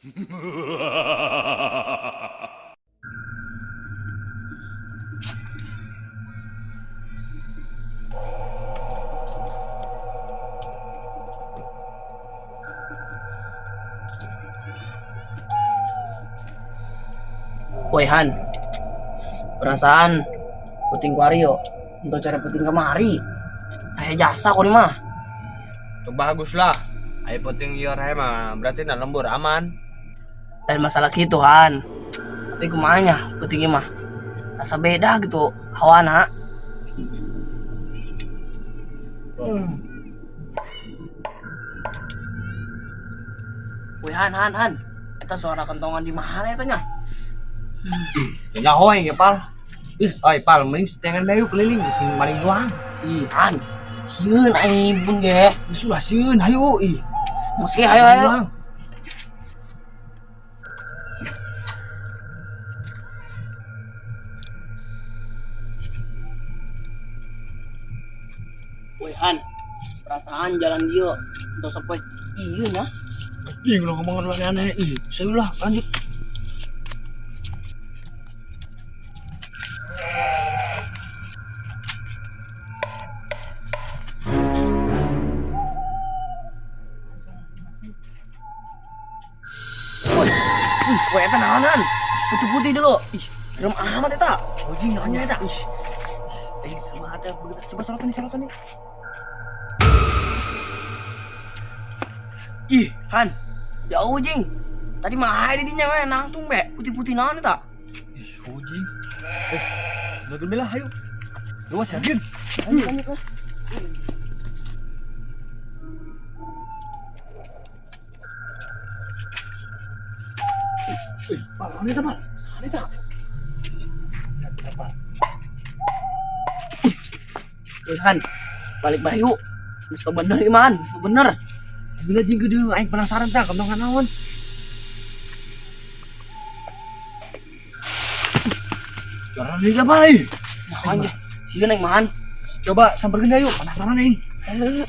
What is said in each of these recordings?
Woi Han, perasaan puting kuario untuk cari puting kemari. Kayak jasa kok mah. Tuh bagus lah. Ayo puting liar mah berarti na lembur aman. Dan masalah gitu Han. Tapi kumanya putingnya mah rasa beda gitu hawana. Woi Han Han Han, eta suara kentongan di mana eta nya? Nyaho aing ya pal. Ih, oi pal, mending setengan bayu keliling sing maling doang. Ih Han, sieun aing pun ge. Geus ulah sieun, hayu ih. Meski ayo ayo. Doang. Woi Han, perasaan jalan dia untuk sampai iya nya. Ih, lu ngomong lu aneh-aneh. Ih, saya lah lanjut. Woi, wih, woi eta naonan? Putih-putih dulu. Ih, serem amat eta. Ojing Naonnya eta? Ih. Eh, serem amat ya begitu. Coba sorotan nih, sorotan nih. Ih, Han. Jauh jing. Tadi mah aya di dinya we nangtung be. Putih-putih naon eta? Ih, ojing. Eh, sorotan lah, ayo. Luas yakin. Lanjut, lanjut lah. Ih, pal, naon eta, pal? Naon eta? Pal. Woi Han, balik bayu. Geus teu bener ieu mah, Han. Geus teu bener. Bila jeung gede aing penasaran tah kentongan naon. Suara deui apa ih? Naon ge? Sieun aing mah, Han. Coba samperkeun yuk, penasaran aing. Ayo.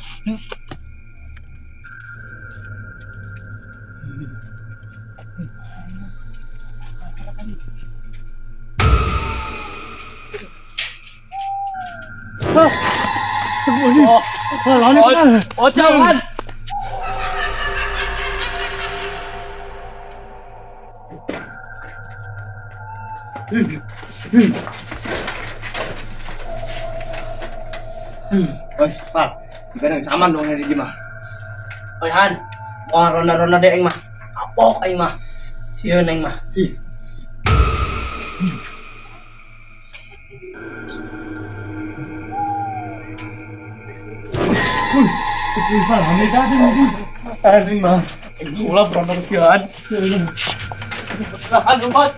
Oh, Pal, naon eta, pal? oh, jangan. Oi, pal. Sekarang sama dong dari mah. Oi Han, mau ronda-ronda deh aing mah. Kapok aing mah. Sieun aing mah. Ih. Ih, pal, naon eta teh? Aing mah. Aing ulah berontak sieun. Han, lompat.